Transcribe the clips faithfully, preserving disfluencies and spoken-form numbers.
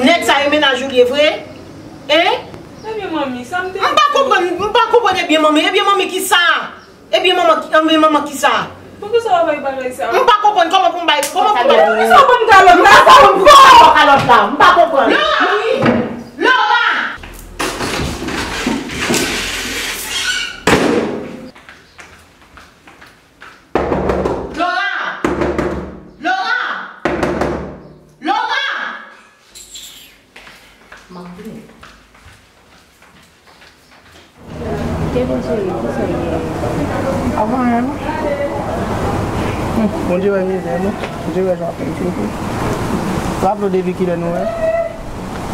Nèg sa e mennaj ou li ye vre? Hein? Ebyen manmi, sa m te... M pa konprann, m pa konprann ebyen manmi. Ebyen manmi ki sa? Ebyen manman ki, ebyen manman ki sa? Poukisa w ap bay bagay sa? M pa konprann kòman pou m bay, kòman pou m bay. Poukisa w ban m kalòt la? Sa m fè? Kalòt la, m pa konprann. Laura! Laura! Laura! Laura! Laura! M ap vini. Kevin cheri, kisa w gen? Avan anyen non. Hmm, Bondye wè mizè nou. Bondye wè jan nou ap fè. Raple w depi kilè nou wè?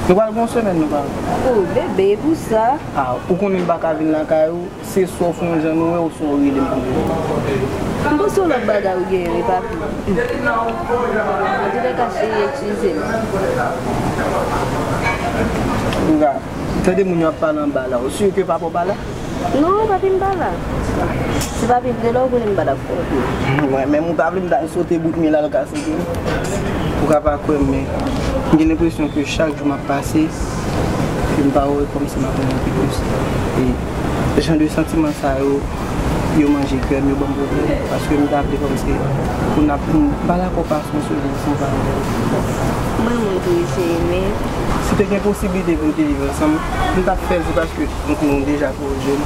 Nou pral gen yon semèn nou pa wè. Oh, bebe, e pou sa? Ah, ou konnen m pa ka vin lakay ou. Se swa w fè yon jan nou wè, oswa w rele m pou m vini. M panse yon lòt bagay ou genyen wi papi. Antoulèka cheri, eskize m. Antouka, tande moun yo ap pale anba la. Ou si ke papa w pa la? Non, papi m pa la. Si papi m te la, ou konnen m pa t ap fè w pye. Mwen menm ou ta vle m ta sote bout men l al ka Ou ka pa kwè m, men m gen lenpresyon ke chak jou m ap pase, ke m pa wè w, kòmsi m ap renmen w pi plis. E jan de santiman sa yo, yo manje kè m, yo ban m pwoblèm. Paske m ta vle kòmsi pou n ap, m pa dakò pase yon sou jou san pa wè w. Mwen, mwen tou, cheri, men si te gen posiblite pou n te viv ansanm, m t ap fè l, se paske nou, nou deja twò jèn.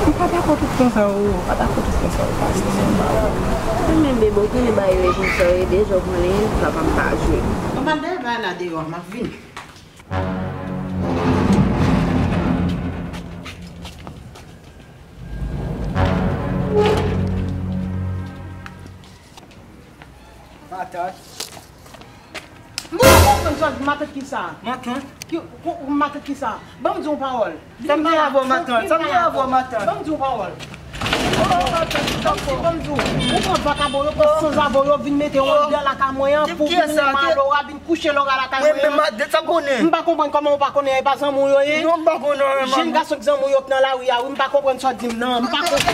M pa dakò tout tan sa yo, m pa dakò tout tan sa yo pase san m pa wè w. Mwen menm bebe, ou konnen bagay yo e konsa yo ye, deja w konnen papa m pa jwe. Bon, m al dèyè bagay la deyò a, m ap vini. Matant. M pa konprann sa w di matant ki sa. Matant? Ki, ko, matant ki sa? Ban m di w yon pawòl. Sa m gen avè w matant? Sa m gen avè w matant? Ban m di w yon pawòl. Oh, matant, sa m fè? Ban m di w. Ou pran vakabon yo, pran sanzave yo, vin mete yo anndan lakay mwen an pou vin renmen Laura, vin kouche Laura lakay mwen an. Mwen menm, matant, sa m konnen? M pa konprann kòman ou pa konnen, e pa zanmi w yo ye? Non, m pa konnen, manman. Jèn gason k zanmi w yo k nan lari a, wi, m pa konprann sa w di m nan. M pa konprann.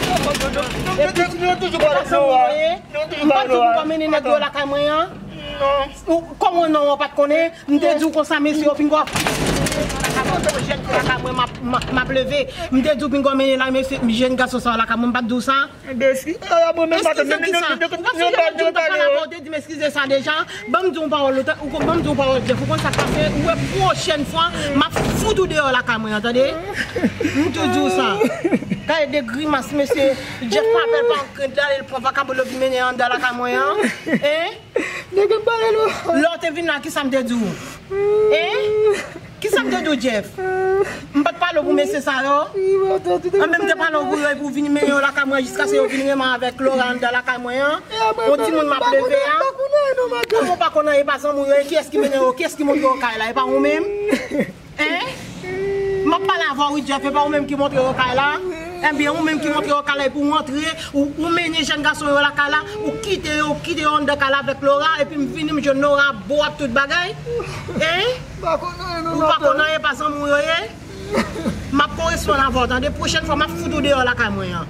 Epi, e pa zanmi w yo ye? M pa t di w pou w mennen nèg yo lakay mwen an? Non. Ou, kòman non, ou pa t konnen? M te di w konsa, mesye yo pinga. Jèn fi lakay mwen, m ap, m ap, m ap leve. M te di w pinga mennen la, mesye, jèn gason sa lakay mwen, m pa t di w sa? Enbesil. A, mwen menm, matant, menm, menm, menm, menm, ou pa konn sa m ap di w, ou pa konn avè w te di m eskize sa deja. Ban m di w yon pawòl, ou, ban m di w yon pawòl, Jeff, ou konn sa k pase? Ou wè pwochèn fwa, m ap fout ou deyò lakay mwen an, tande? M tou di w sa. Gade de grimas, mesye. Jeff pa pè, l pa krent, l ale, l pran vakabon, l vin mennen anndan lakay mwen an. Hein? Nèg ap pale nou. Lè w te vin la, kisa m te di w? Hein? Kisa m te di w, Jeff? M pa t pale w pou mesye sa yo? Anben, m te pale w pou yo epi w vin mennen yo lakay mwen jiskaske yo vin renmen avèk Laura anndan lakay mwen an. Yon timoun m ap leve a. Kòman w pa konn anyen, e pa zanmi w yo ye? Kiyès ki mennen yo? Kiyès ki montre yo kay la? E pa ou menm? Hein? M ap pale avè w, wi, Jeff, e pa ou menm ki montre yo kay la? Ebyen, ou menm ki montre yo kay la, epi w antre, ou, ou mennen jèn gason yo lakay la, ou kite yo, ou kite yo anndan kay la avèk Laura, epi m vini, m jwenn Laura bo ak tout bagay? Hein? Ou pa konn anyen, non, matant. Ou pa konn anyen, e pa zanmi w yo ye? M ap koresponn avè w, tande? Pwochèn fwa, m ap fout ou deyò lakay mwen an.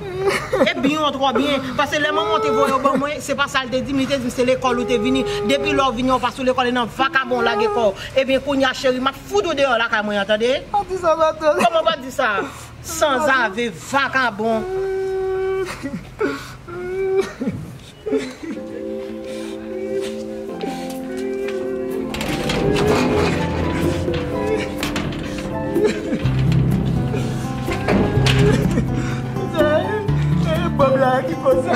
E byen, twò byen. Paske lè manman w te voye w ban mwen, se pa sa l te di m, li te di m se lekòl ou te vini. Depi lè w vini, w pa sou lekòl, e nan vakabon w lage kò w. Ebyen, kounye a, cheri, m ap fout ou deyò lakay mwen an, tande? Pa di sa, matant. Kòman pa di sa? Sanzave, vakabon. Sa, e, e, bòb la ki fè sa.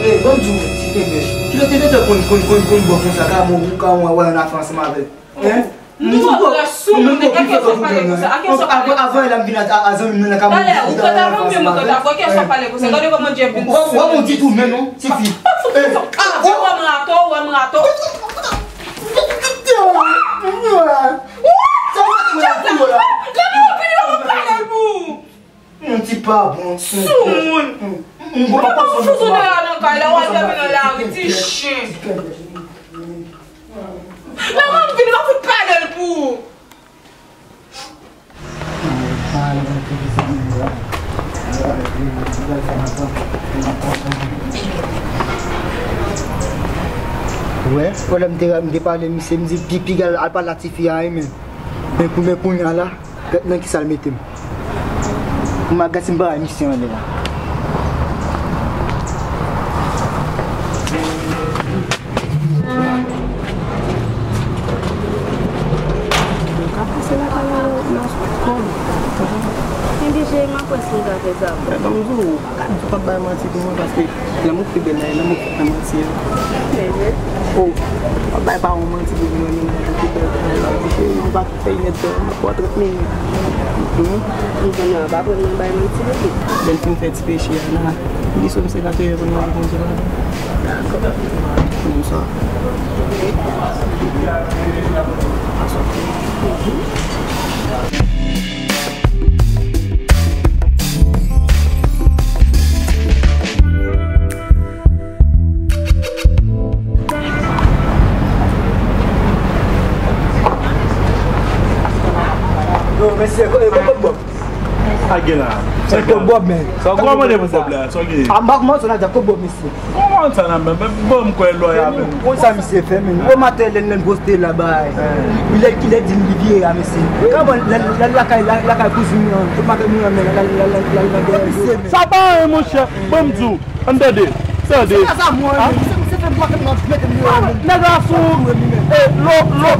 Ey, ban m di w, ti tebèch. Kilè w te gentan konn, konn, konn, konn bò konsa, ka mò ou ka wè, wè, ann afè ansanm avè l? Hein? Nou wè sou moun nan, kiyès w ap pale konsa? A kiyès w ap pale konsa? Avan, avan, lè m vin a, a, a zanmi m nan nan ka mò. Talè, ou konn avè m, men mwen konn avè w. Kiyès w ap pale konsa? Gade kòman Jeff vin sou ou. Ou di tou, men non, tifi. Pa fout konsa. Ou wè m rato, ou wè m rato. Jeff, lè m vini, ou pale l pou ou. Yon ti Pa bon. Soumoun. Mwen pa konn foutou de la nan kay la, w al dòmi nan lari, ti chen. Manman m vini, m ap fout pale l pou ou. Wè, wè lè m te, m te pale misye, m di pi, piga l al pale a tifi a, men. Men kou, men kounye a la, gad nan kisa l mete m. Pou m al gad si m pa wè misye anlè a. Ou ka pase lakay la, la sou kò m. Ebyen, cheri, m ap wè si m ka fè sa pou ou. Ban m di w, ou p ap bay manti pou mwen, paske lè m ouvri bèl la, e lè m ouvri nan manti an. Oh, w ap bay pa yon manti pou mwen, menm lè m ouvri bèl la, cheri, ou pa fè inèdtan, m ap pran trant minit. Humm. M konnen w ap aprann mwen bay manti, wi. Lè l fin fè ti peche a la, li sou m se ka touye pou nou al Bondye padon. Dakò. Bonswa. Yo, mesye, ko-, e, ko-, ko-, Sa gen la? Sa gen la? Kòb Bòb, men. Sa w kòmande pou sa? Kòb la, sa w gen? A, m pa kòmanse nan di kòb Bòb, mesye. Kòman sa nan men? Men bon, m kwè lòya, men. Konn sa misye fè, men. O maten, lè n poste la, bay. Kilè, kilè di m li vire a, mesye. Kòman, lè, lè lakay, la, lakay kouzin mwen, tout maten mwen, men, la, la. Sa pa anyen, monchè. Ban m di w. Ann tande, tande. Se pa sa mwen, men. Se, se fè m pa fè m ap mete m deyò, men. Nèg la sou, e, lo, lo,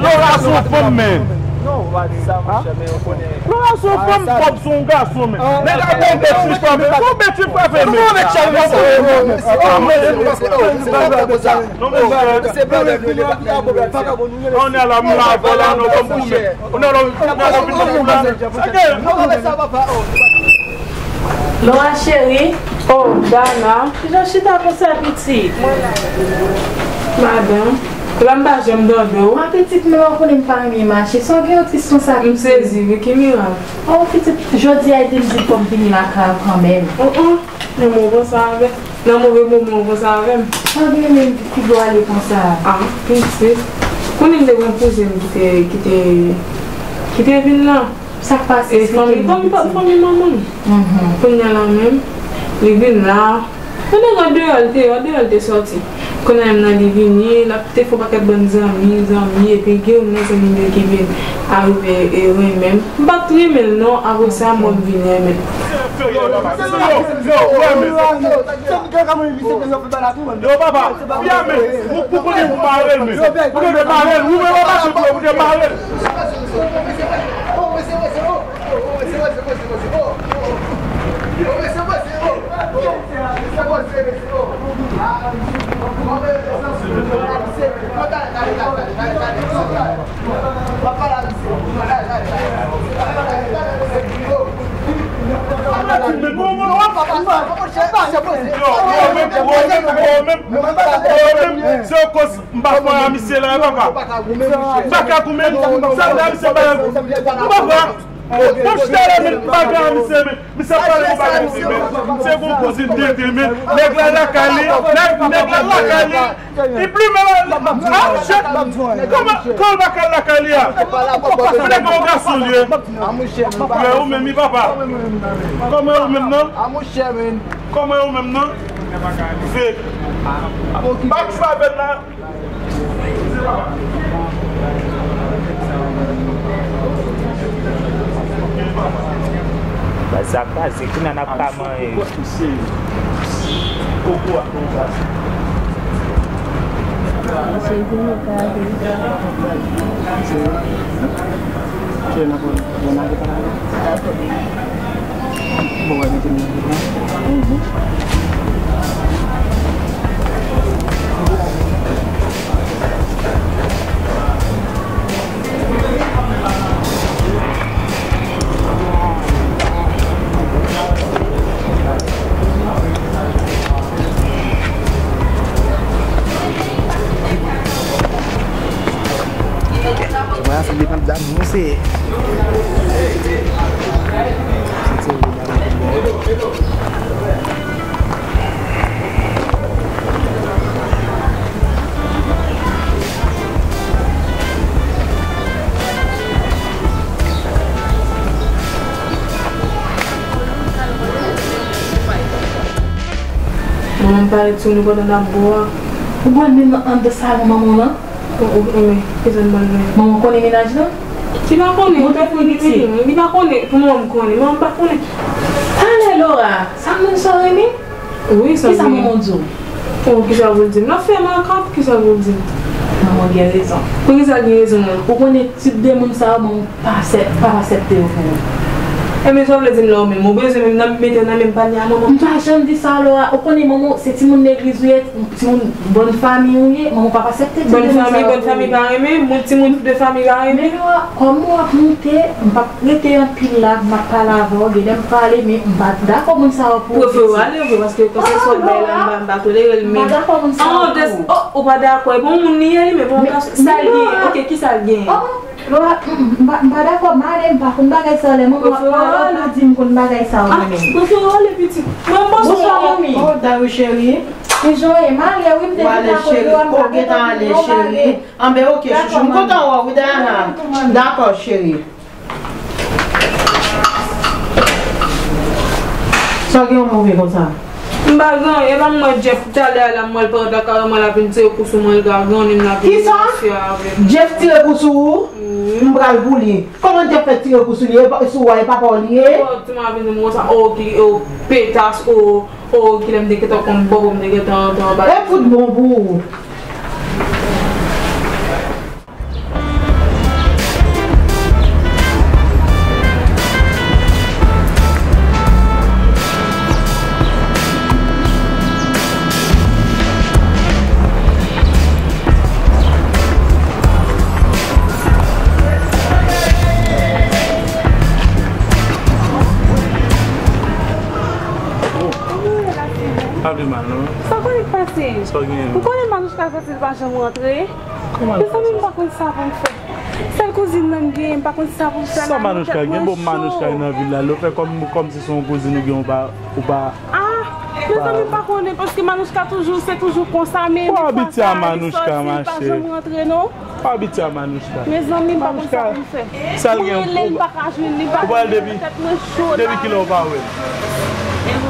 lo la sou fanm, men. Non, ou pa di sa, monchè, men ou konnen. Lo la sou fanm, Bòb sou yon gason, men. Nèg la gon bèt sou fanm, men. Gon bèt sou fanm, men. Non, men, on est là, m la, vòlè, non, kòm goumen. On est là, on est là, on est là. Laura cheri, oh, Dana, kijan w chita konsa, pitit? Mwen la. Madanm, la m pa janm tande w. A, pitit, men w konnen m pa renmen mache. Sa w gen yon tris konsa, pitit? M sezi, wi, ki mirak? Oh, pitit, jodi a, e te m di fò m vini lakay ou kanmenm. Oh, oh, nan moman sa avè m. Nan move moman w konsa avè m. Sa w gen menm ki dwe ale konsa? A, pitit. Konnen m te gen yon kouzen m ki te, ki te, ki te vin la. Sa k pase? E fanmi, fanmi, fanmi manman m. Mhm. Kounye a la menm, li vin la. Pandan nan deyò l te, an deyò l te sòti. Kounye a menm nan li vini, l ap te fè yon pakèt bann zanmi, zanmi, epi gen youn nan zanmi m yo ki vin arive e renmen m. M pa t renmen l non, apre sa mwen m vin renmen l. Yo, papa, byen men, ou, ou konnen ou mare l, men. Ou te mare l, ou menm w ap mache pou yo, ou te mare l. Se yon koz, m pa fè a misye la, papa. M pa ka goumen. Sa m fè a misye, m pa ka goumen. M pa fè. Bon, chita la, men, m pa fè a misye, men. Misye ap pale pou bagay misye, men. Misye gon kouzin tete, men. Nèg la lakay li, nèg, nèg la lakay li. Li plimen la, li, a, monchè. Kòman, kòman l pa ka lakay li a? Nèg la yon gason li ye. Lè ou menm, wi, papa. Kòman ou menm, non? Kòman ou menm, non? Fake. M pa k fè avè l la. Baz sa kraze, kounye a n ap ka manyen. Bon, wè, mete m nan vit la. Mwen, se depan dam, mwen, se. Se, se, Manman m pale ti moun yo pandan n ap bwè. Ou pral menm nan anndan salon manman w lan? Ou, ou, ou, men, kisa m pral fè? Manman w konnen mennaj lan? Li pa konnen. Montre pou li, piti. Li pa konnen. Pou manman m konnen. Manman m pa konnen. Talè, Laura, sa moun sa w renmen? Wi, sa l gen. Kisa manman w di w? Oh, kisa pou l di m? L ap fè makak, kisa pou l di m? Manman w gen rezon. Poukisa l gen rezon, manman? Ou konnen tip de moun sa yo, manman w pa aksep-, pa aksepte yo pou ou. Ebyen, sa w vle di m la, ou menm? Ou bezwen menm nan mete w nan menm panye a manman m? M pa janm di sa, Laura. Ou konnen manman w se timoun legliz ou ye, timoun bòn fanmi ou ye, manman w p ap aksepte timoun sa yo pou ou. Bòn fanmi, bòn fanmi pa renmen, moun timoun de fanmi pa renmen. Men Laura, kòm ou ap moute, m p ap rete anpil la, m ap pale avè w, genlè m prale, men m pa dakò moun sa yo pou ou. Prefere w ale vre, paske konsèy sa w bay la, m pa, m pa tolere l menm. M pa dakò moun sa yo pou ou. Oh, ou pa dakò, e bon moun li ye li, men bon, sa l gen, ok, kisa l gen? Laura, m, m, m pa, m pa dakò, m ale, m pa konn bagay sa yo, lè manman w ap pale, w pa di m konn bagay sa yo, mwen menm. Prefere w ale, pitit. Mwen, m panse w... Bonswa, manmi. Oh, Dayou cheri. Ki jan w ye? M ale, wi, m te vin lakòz ou a, m pa gentan konn nou ale. Anben, ok, chouchou. M kontan wè w, wi, Dayana. Dakò, cheri. Sa w gen yon move konsa? M pa gen anyen, e pa m wè Jeff talè a la, m wè l parèt lakay mwen, l ap vin tire kou sou mwen, l ka grann m, l ap vin mesye avè m. Jeff tire kou sou ou? M pral pou li. Kòman Jeff fè tire kou sou li? E pa, sou ou a, e papa w li ye? Oh, ti m ap vin di m konsa, oh, ki, oh, petas, oh, oh, kilè m te gentan konn bòbò, m te gentan antre anba. E fout bon pou ou. Pa vle mal, non. Sa konn pase? Sa w genyen? Ou konnen Manouchka soti, li pa janm rantre. Kòman l fè sa? Mezanmi, m pa konn sa pou m fè. Sèl kouzin nan m genyen, m pa konn sa pou m fè. Sa Manouchka gen? Bon, Manouchka nan vil la, lè w fè kòm, kòmsi se yon kouzin ou gen, ou pa, ou pa... Ah, mezanmi, m pa konnen, paske Manouchka toujou, se toujou konsa, men... Ou abitye a Manouchka, machè. Li pa janm rantre, non. Ou abitye a Manouchka. Mezanmi, m pa konn sa pou m fè. Sa l gen? Mwen rele l, m pa ka jwenn li, m pa konn, tèt mwen cho la. Depi kilè ou pa wè l?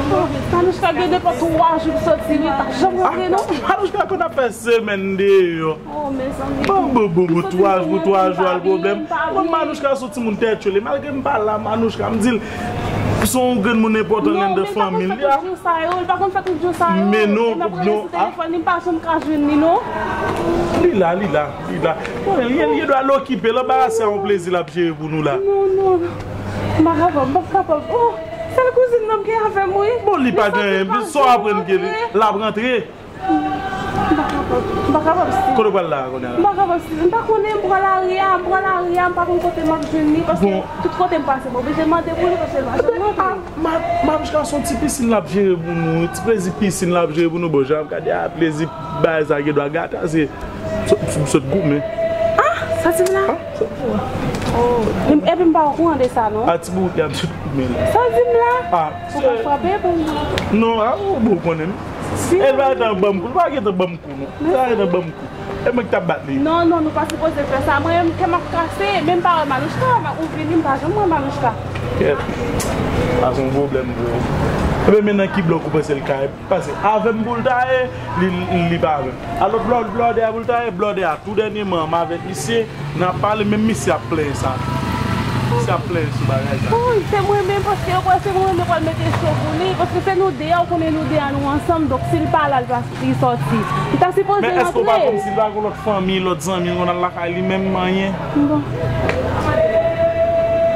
Manouchka gen depi twa jou l soti, li pa janm rantre, non. Manouchka konn ap fè semèn deyò. Oh, mezanmi. Bon, bon, bon, bon, twa jou, twa jou al pwoblèm. Bon, Manouchka se yon timoun tèt cho li. Malgre m pa la, Manouchka, m di l, se yon granmoun enpòtan nan fanmi l. Non, li pa konn fè tout jou sa yo, li pa konn fè tout jou sa yo. Men non, non, ah. Li pa janm ka jwenn li, non. Li la, li la, li la. Bon, li, li dwe al okipe l, anbarase a yon plezi l ap jere pou nou la. Non, non. M pa kapab, m pa kapab. Oh, sèl kouzin nan m gen avè m, wi. Bon, li pa gen anyen, sa w aprann ke li, l ap rantre. M pa kapab, m pa kapab, Steve. Kote w pral la, kounye a la? M pa kapab, Steve. M pa konnen, m pran lari a, m pran lari a, m pa konn kote m ap jwenn li, paske tout kote m pase, m oblije mande pou li, paske l pa janm rantre. Ma-, Manouchka se yon ti pisin l ap jere pou nou, ti plezi pisin l ap jere pou nou. Bon, jan m ap gade a, plezi bagay sa gen dwa gate a, se sot, sot goumen. Ah, sa di m la? Ah, sot goumen. Oh, epi m pa okouran de sa, non. Ah, ti bout y ap sot goumen la. Sa di m la? Ah, ou pa frape pou m? Non, ah, ou bon konnen. E l pa gentan ban m kou, l pa gentan ban m kou, non. Sa gentan ban m kou. E mwen ki t ap bat li. Non, non, nou pa sipoze fè sa. Mwen menm, kè m ap kase, men m pa wè Manouchka, ou vini, m pa janm wè Manouchka. Kèt. Sa se yon pwoblèm vre wi. Ebyen, men nan ki blòk ou panse l ka ye? Paske avè m pou l ta ye, li, li, li pa avè m. A lòt blò-, blòdè a pou l ta ye, blòdè a tou dènyèman, m avèk misye, n ap pale, menm misye ap plenyen sa tou. Misye ap plenyen sou bagay sa. Wi, se mwen menm, paske yo kwè se mwen menm yo pral mete cho pou li, paske se nou de a, ou konnen nou de a nou ansanm, donk si l pa la, l pa, li sòti. Li ta sipoze rantre. Men èske w pa konn si l pa gen lòt fanmi, lòt zanmi, l konn al lakay li menm, anyen? Bon.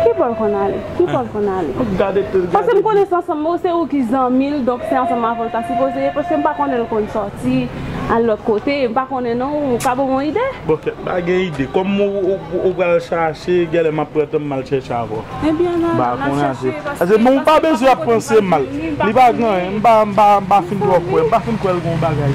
Ki bò l konn ale? Ki bò l konn ale? Gade, gade. Paske m konnen se ansanm, se ou ki zanmi l, donk se ansanm avè w l ta sipoze ye, paske m pa konnen l konn sòti, al lòt kote, m pa konnen non, ou ka ban m yon ide? Bon, kèt, m pa gen ide. Kòm ou, ou, ou pral chache, genlè m ap pran tan m al chèche avè w. Ebyen, n a, n a chèche, paske, paske m pa konnen kote l ap jwenn li, m pa konnen. Li pa gen anyen, m pa, m pa, m pa fin twò kwè, m pa fin kwè l gen yon bagay.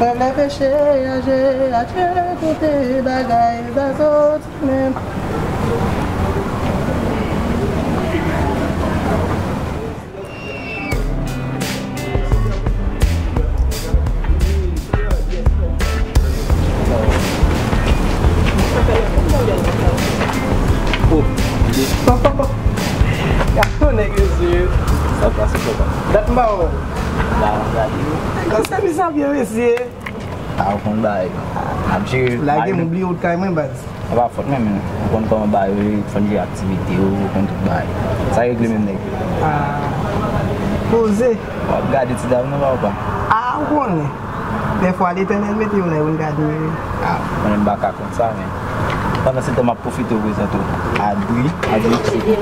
Leve chèche, achte tout bagay, ba soti menm. Oh, gade. Gade yon nèg, mesye. Sa pase, papa. Dat m pa wè w. Ba, gade. Konsa, misye ap ye, mesye. A, ou konn bagay. Ap jere. Lage m, bliye w t kay mwen, baz. A pa fòt mwen, men ou konn kòman bagay yo ye, fò n jere aktivite yo, ou konn tout bagay. Sa regle menm, nèg. Ah, poze. W ap gade ti dam nan, papa. Ah, ou konnen. Dèfwa, Letènèl mete yo la, yo vin gade yo. Ah, ou konnen m pa ka konn sa, men. Pandan se tan, m ap pwofite w prezante w Adri. Adri, ki se?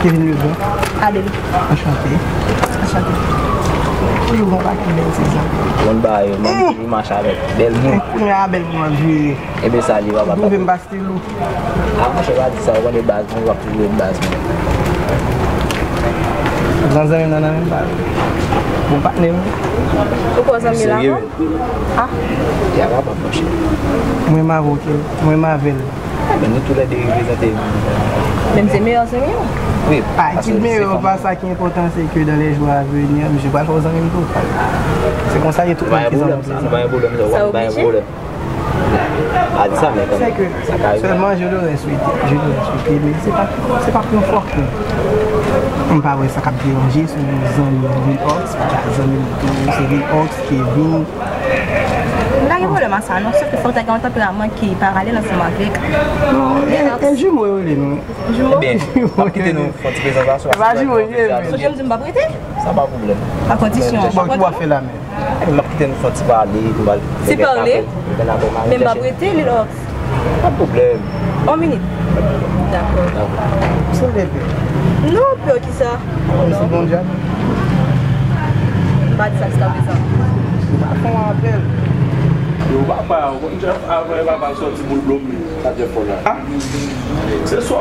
Kevin Leblanc. Adri. Anchante. Anchante. Toujou gon pakèt bèl ti zanmi. Bon bagay yo, menm toujou mache avèk bèl moun. Kounye a bèl moun ap vire. Ebyen sa li, papa. Twouve m pa stil ou. Ah, monchè, pa di sa, ou konnen baz mwen, w ap toujou ret baz mwen. Gran zanmi m nan, nan menm baz. Bon patnè m. Ou kwè zanmi la? Serye, wi. Ah. Ya, papa, monchè. Mwen m avoke, mwen m avè l. Men nou toulède reprezante. Men m se meyè zanmi w. Wi, pa ki meyè, pa sa ki enpòtan, se ke dans les jours à venir, misye pral fè w zanmi m tou. Se konsa, e tout moun ki zanmi w, se zanmi. Sa pa gen pwoblèm, sa, ou pa gen pwoblèm. A di sa, men kanmenm. Sèlman, je l'aurais souhaité, je l'aurais souhaité, men se pa, se pa pou yon fòk, non. M pa wè sa k ap deranje sou zanmi Lil Ox, pa ta zanmi m tou, se Lil Ox, Kevin. M pa gen pwoblèm ak sa, non, sòf ke fòk ta gen yon tanperaman ki paralèl ansanm avèk. Non, e, e jimo yo rele nou. Jimo? Ebyen, m ap kite nou fè yon ti prezantasyon. E pa jimo, jimo. Ou janm di m p ap rete? Sa pa pwoblèm. A kondisyon. Bon, ki w ap fè la menm? M ap kite nou fè yon ti pale, nou pral. Ti pale? Men m p ap rete, Lil Ox. Pa pwoblèm. On minit. Dakò. Dakò. Se bebe. Non, pè, kisa? Mwen se bon djab. M pa di sa jiskaprezan. Ou pa fè yon apèl. Yo, papa, ou konn Jeff avan e papa l sòti boul blo m li. Sa Jeff fò la? Ah, se sò,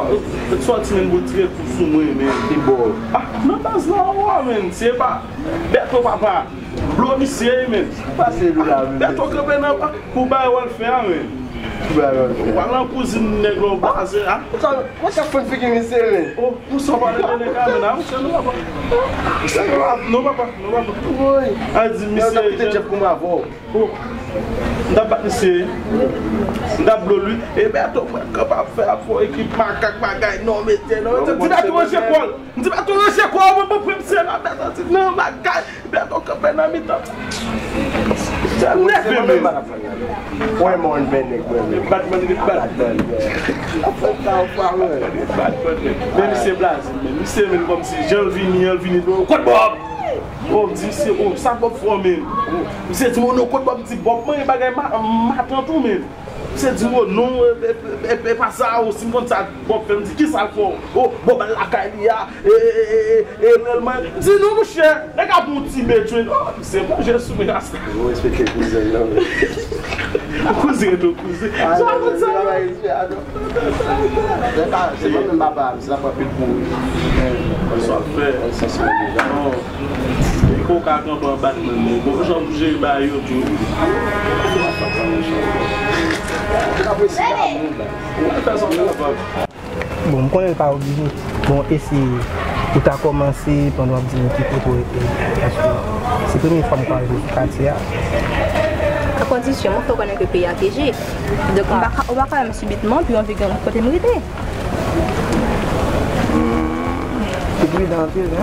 sòti menm pou tire kou sou mwen, men. Ki bò? Ah, nan baz la, wa, men. Se pa Bèto, papa. Blo misye, men. Pase nou la, men. Bèto kanpe nan, ah, pou bay wè l fè a, men. Pou bay wè l fè a. Ou pa nan kouzin nèg la, ou blaze, ah. Ou ka, ou ka fè figi misye, men. Oh, pou sa w pale de nèg la, men, a, monchè, non, papa. Monchè, non, papa, non, papa. Woy. A di, misye, kite Jeff kouman avè w. Oh, m t ap bat misye. M t ap blo l, wi. E Bèto, mwen, kanpe ap fè ap fè ekip makak bagay, non, mete, non, mete. Di Bèto ranje kò l. M di Bèto ranje kò l, mwen, mwen, mwen, misye la, Bèto di, non, bagay. Bèto kanpe nan mitan. Sa nève, men. Mwen, mwen, mwen, nèg, mwen, mwen. Batman, li bat. Batman, yeah. Batman, men. Men misye blaze, men. Misye, men, kòmsi, jan l vini, jan l vini, non, kot Bob? Oh, m di misye, oh, sa Bob fè w menm? Oh, misye di m, oh, non, kot Bob? M di, Bob, mwen, bagay ma-, matant ou menm. Misye di m, oh, non, e, e, e, e pa sa, oh, si m konn sa Bob fè, m di, kisa l fè w? Oh, Bob al lakay li a, e, e, e, e, e, reyèlman. M di, non, monchè, nèg ap yon ti betwin. Oh, misye, monchè, sou men rasta. Ou respekte kouzen nan. Kouzen tou, kouzen. Ah, sa non, konn sa, non, non, non, non. Se pa, se pa menm papa, misye la pran pil kouri. Sa fè. Non. Li koka kanpe anba tèt mwen, men bon, jan pou jere bagay yo tou. Ou pral fè sa w kapab. Bon, m konnen l pa oblije. Bon, e si ou ta kòmanse pandan w ap di m ki kote w rete? Paske se premye fwa m kwaze w sou katye a. A kondisyon, mwen fè w konnen ke peyi a pyeje. Donk, m pa ka, ou pa ka wè m sibitman, pi w anvi gen kote m rete. Ou pridan anpil, wi.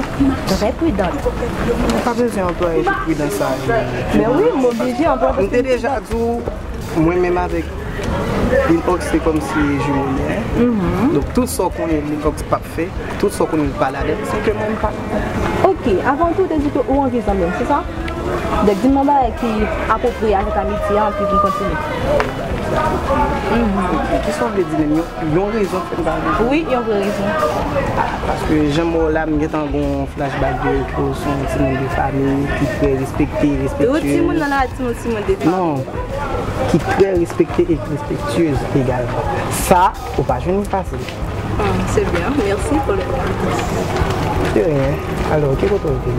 Trè pridan. Ou pa bezwen anplwaye tout pridans sa a. Men wi, m oblije anplwaye. M te deja di w, mwen menm avèk Lil Ox, se kòmsi jimo li ye. Donk, tout sa w konnen Lil Ox p ap fè, tout sa w konnen li pa ladan l, se ke mwen m pa ladan l. Oke, avan tou, ou te di ke ou anvi zanmi m, se sa? Donk, di m yon bagay ki apwopriye avèk amitye a, anpi pou n kontinye. Kisa w vle di menm? Yon, yon rezon k fè n pa anvi? Wi, yon vrè rezon. Paske jan m wè w la, m gentan gon flashback de ke w se yon timoun de fanmi ki trè respekte, respektyez. Tout timoun nan la, timoun, timoun de fanmi. Non, ki trè respekte e respektyez egalman. Sa, ou pa jwenn li fasil. Ah, c'est bien. Merci pour le compliment. De rien. Alò, ki kote w te?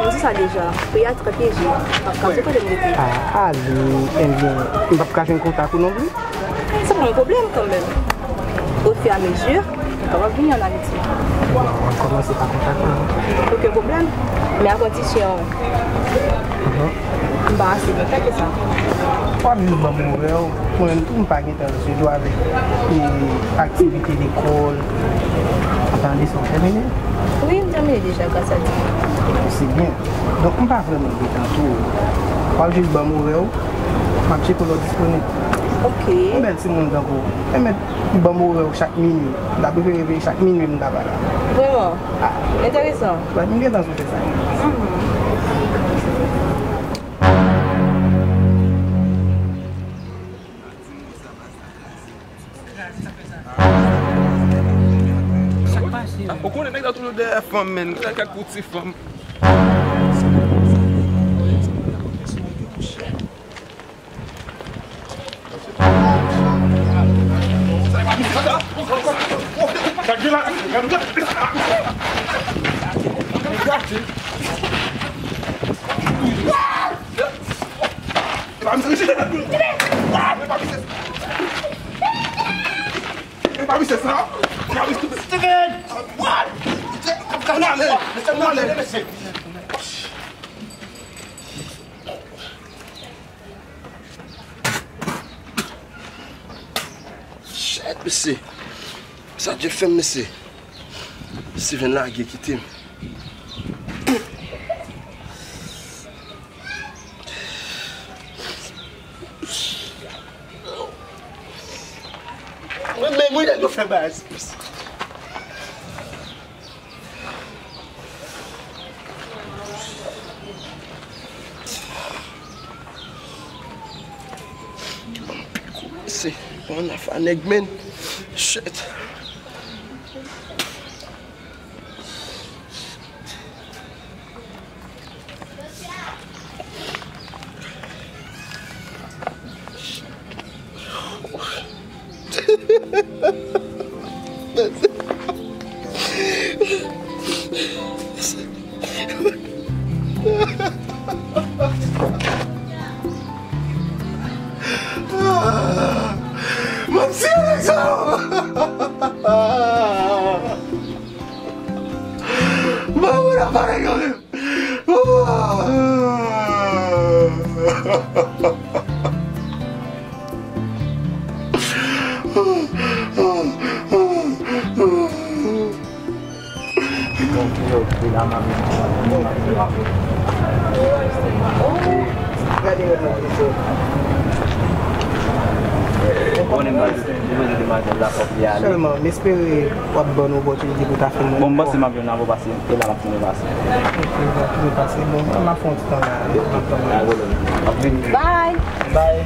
M di sa deja, peyi a trè pyèje. M p ap ka sou kote m rete. Ah, ale, enben, m p ap ka jwenn kontak ou non plis? Se pa yon pwoblèm kanmenm. Ofiramezi, m kapab vini ann Ayiti. Bon, m ap kòmanse pa kontak ou. Okenn pwoblèm. Men a kondisyon, m pa ase byen fè ke sa. W ap jis ban m orè w. Mwen menm tou, m pa gen tan jwe avèk, e, aktivite lekòl. Ou tande sa w tèmine? Wi, m tèmine deja, gras a Dye. Se byen. Donk, m pa vrèman gen tan tou. W ap jis ban m orè w, m ap tcheke lè w disponib. Ok. Yon bèl timoun tankou w, pèmèt ban m orè w chak minui. M ta prefere veye chak minui m ta pa la. Vrèman? Ah. Enteresan. Wi, m gen tan sou fè sa. Mhm. Ou konnen nèg la toujou dèyè fanm, menn. Kaka pou ti fanm. Steven! What? Ann ale, mesye, ann ale, mesye. Shit, mesye. Sa Dye fè m, mesye. Steven lage kite m. Mwen menm, wi, nèg yo fè bagay. Se yon afa nèg, men. Shit. Mwen tiye nèg sa yo. Mwen, mwen ap pale kanmenm. Sèlman, m espere w ap ban nou opòtinite pou ta fè l. Bon, m panse m ap jwenn avè w pase, e la m ap tounen pase. Ok, w ap tounen pase. Bon, m ap fè yon ti tan la, m ap tann ou. Bye! Bye!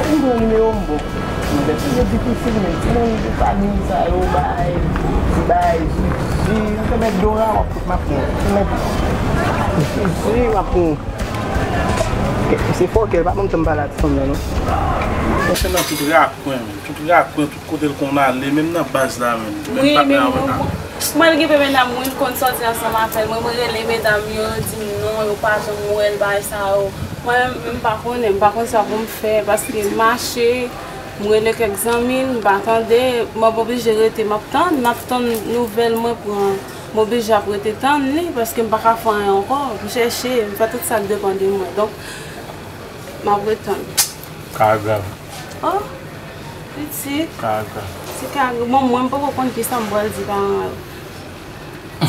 Ou gen nimewo m, bro. Mwen, se difisil, men timoun de fanmi sa yo bay, bay, jiji, m te mèt Dora, w ap fout m ap pran. M te mèt jiji, w ap pran. Se fòkè, pa ban m tan m pale a ti fanm nan, non. Mwen se nan tout rakwen, tout rakwen, tout kote l konn ale, menm nan baz la menm. Menm patnè avè l. Mwen, gen pe medam, mwen konn sòti ansanm avè l. Mwen, mwen rele medam yo, yo di m non, yo pa janm wè l, bagay sa yo. Mwen menm, m pa konnen, m pa konn sa pou m fè, paske m mache, m rele kèk zanmi m, m pa tande, m ap oblije rete, m ap tann, m ap tann nouvèl mwen pran, m oblije ap rete tann li, paske m pa ka fè anyen ankò. M chèche, m fè tout sa k depann de mwen. Donk, m ap ret tann. Ka grav. Oh, pitit. Ka grav. Se ka, bon, mwen, m poko konn kisa m pral di paran yo.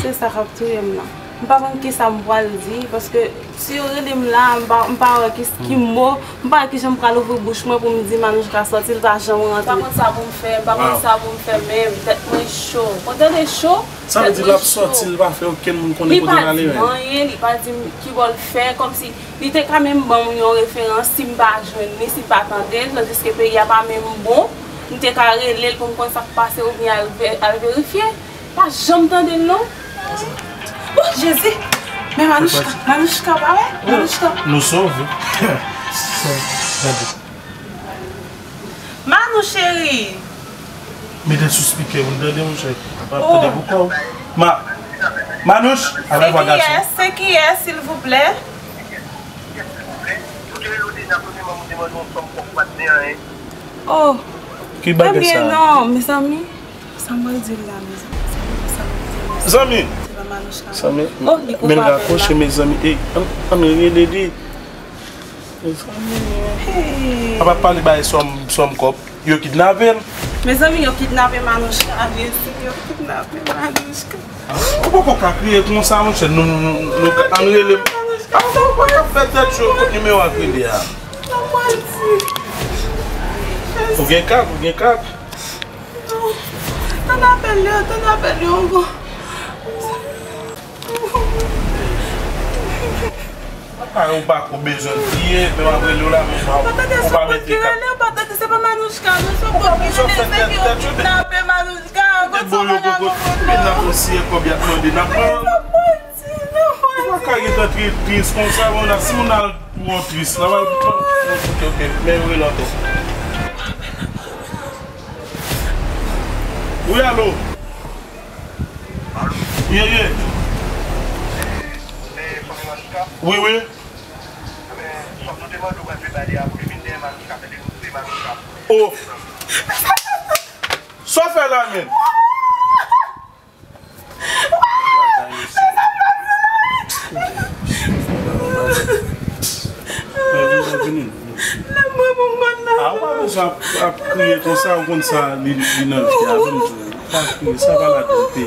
Se sa k ap touye m nan. M pa konn kisa m pral di, paske si yo rele m la, m pa, m pa wè ki, ki mo, m pa wè kijan m pral ouvri bouch mwen pou m di Manouchka sòti, l pa janm rantre. M pa konn sa pou m fè, m pa konn sa pou m fè, men tèt mwen cho. Ou tande cho? Sa vle di l ap sòti, l pa fè okenn moun konnen kote l ale menm. Li pa di m anyen, li pa di m kibò l fè, kòmsi li te ka menm ban m yon referans si m pa jwenn li, si m pa tande l, tandiske peyi a pa menm bon, m te ka rele l pou m konn sa k pase oubyen al ve-, al verifye. Pa janm tande l non. Oh, Jezi! Men Manouchka, Manouchka, pa wè? Manouchka. Nou sove. Gade. Manou cheri. Mete sou spikè, ou tande, monchè? Pap tande pou kò w. Ma, Manouch, avè vwa gason. Se kiyès, silvouplè? Oh. Ki bagay sa? Ebyen non, mezanmi. Sa m pral di l la, mezanmi? Sa m pral di l la? Zanmi! Se pa Manouchka. Zanmi, oh, li koupab la. Men l rakwoche, mezanmi. Ey, ann, ann rele li. Mezanmi. Hey. Papa pale bay sòm, sòm kòb. Yo kidnape l. Mezanmi, yo kidnape Manouchka, byensi, yo kidnape Manouchka. Ou poko ka kriye konsa, monchè. Nou, nou, nou, nou, ann rele. Ah, ou poko ka fè tèt cho, kot nimewo a k rele a? Sa m pral di? Ou gen kat, ou gen kat. Non. Tann apèl yo, tann apèl yo ankò. Apa ou pa ko bezwen kriye, men w ap rele w la, men w pa, ou pa mete kat. Ou pa tande se yon kout ki rele, ou pa tande se pa Manouchka, non, se yon kout ki rele, se ki yo kidnape Manouchka, kout sa pa la gon kote. Kidnap osi e kòb y ap mande, n ap pran. Ou pa ka gentan tris konsa, bon, si moun al twò tris, la va. Ok, ok, men rele ankò. Wi, alo. Ye, ye. Wi, wi. Oh. Sa w fè la menm? Ah, ou pa bezwen ap, ap kriye konsa, ou konn sa, li, li nan vi a, ban m di w, pa kriye, sa pa ladan, te.